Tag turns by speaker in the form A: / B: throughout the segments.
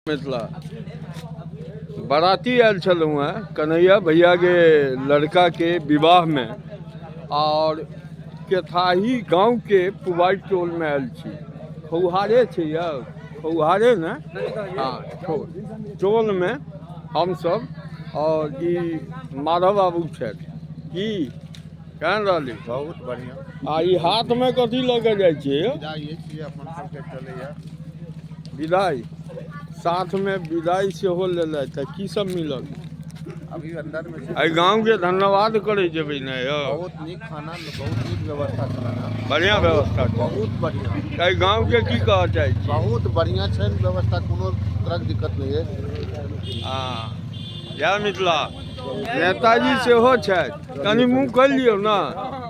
A: मिथिला बाराती आयल छलहुँ हेँ कन्हैया भैयाके लड़काके विवाहमे आओर केथाही गाँवके पुबाइ टोलमे आयल छी। खौहारे छै यौ, खौहारे ने। हँ, टोलमे हमसभ आओर ई माधव बाबू छथि। की केहन रहलै?
B: बहुत बढ़िआँ।
A: आ ई हाथमे कथी लऽ कऽ जाइ छियै यौ?
B: विदाइ छियै अपन सबके चलैया
A: विदाइ। साथमे विदाइ सेहो लेलथि तऽ की सब मिलल?
B: अभी अंदर में छै।
A: एहि गाँवके धन्यवाद करै जेबै ने यौ।
B: बहुत नीक खाना, बहुत नीक व्यवस्था छलनि हँ।
A: बढ़िआँ व्यवस्था छै।
B: बहुत बढ़िआँ।
A: एहि गाँवके की कहऽ चाहै छी?
B: बहुत बढ़िआँ छनि व्यवस्था, कोनो तरहक दिक्कत नहि अछि।
A: हँ, जय मिथिला। नेताजी सेहो छथि, कनि मुँह खोलि लियौ ने।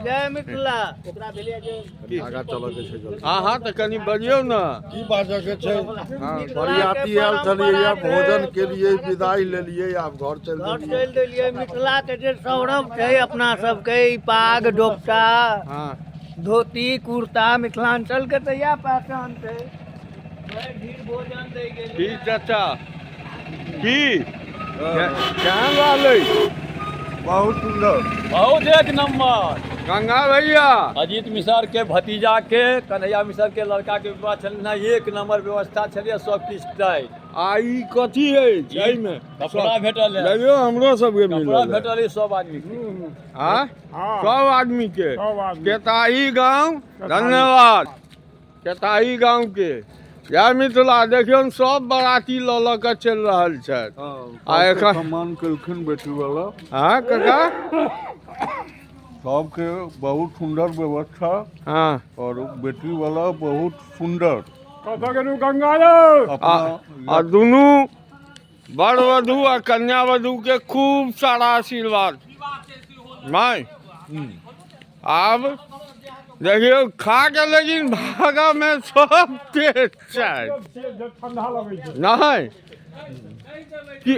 C: जय मिथिला। ओकरा भेलै जे
B: आगाँ चलऽ के छै जल्दी।
A: हँ हँ, तऽ कनि बजियौ ने।
D: की बाजऽ के छै?
A: हँ,
D: बरियाती आयल छलियै, भोजन केलियै, विदाई लेलियै, आब घर चलि
C: घर
D: देलियै।
C: चलि देलियै। मिथिला के जे सौरभ छै अपना सबके, ई पाग, डोपटा, धोती कुर्ता, मिथिलांचल के तऽ इएह पहचान छै। भरि भीड़ भोजन दै गेलियै।
A: की चाचा, की केहन रहलै?
D: बहुत सुन्दर,
E: बहुत एक नंबर।
A: गंगा भैया,
E: अजीत मिसर के भतीजा के, कन्हैया मिसर के लड़का के विवाह छलनि हँ। एक नंबर व्यवस्था छलियै, सब किछु टाइट।
A: आ ई कथी अछि एहिमे?
E: कपड़ा भेटल है।
A: लगियौ हमरो सबके
E: कपड़ा
A: मिलल है।
E: भेटल है सब आदमी के।
A: हाँ, सब आदमी के। केताही गांव धन्यवाद, केताही गांव के। जय मिथिला। देखियौ, सब बराती लऽ लऽ कऽ चलि रहल छथि। आ एखन
D: सम्मान केलखिन बेटी वाला।
A: हाँ काका,
D: सबके बहुत सुन्दर व्यवस्था और बेटी वाला बहुत सुन्दर।
A: आ आ दुनू वर वधू आ कन्या वधू के खूब सारा आशीर्वाद। माय आब देखियौ खा के, लेकिन भागा में सब तेज छै। नहीं, की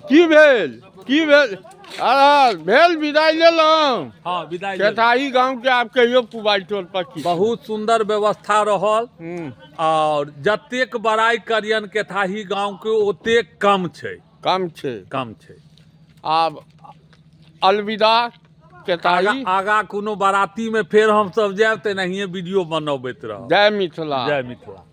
A: की भेल, की भेल? अरे भेल, विदाई लेलहुँ।
E: हाँ, विदाई।
A: केताही गाँव के आप कहियो पुबाइ टोल पर की?
F: बहुत सुंदर व्यवस्था रहल और जतेक बड़ाई करियन केथाही गांव के, ओतेक कम छै।
A: कम छै।
F: कम छै।
A: आब अलविदा केताही।
F: आगा आगा कोनो बाराती में फेर हम सब जायब तऽ एनाहिए वीडियो बनबैत रहब।
A: जय मिथिला।
F: जय मिथिला।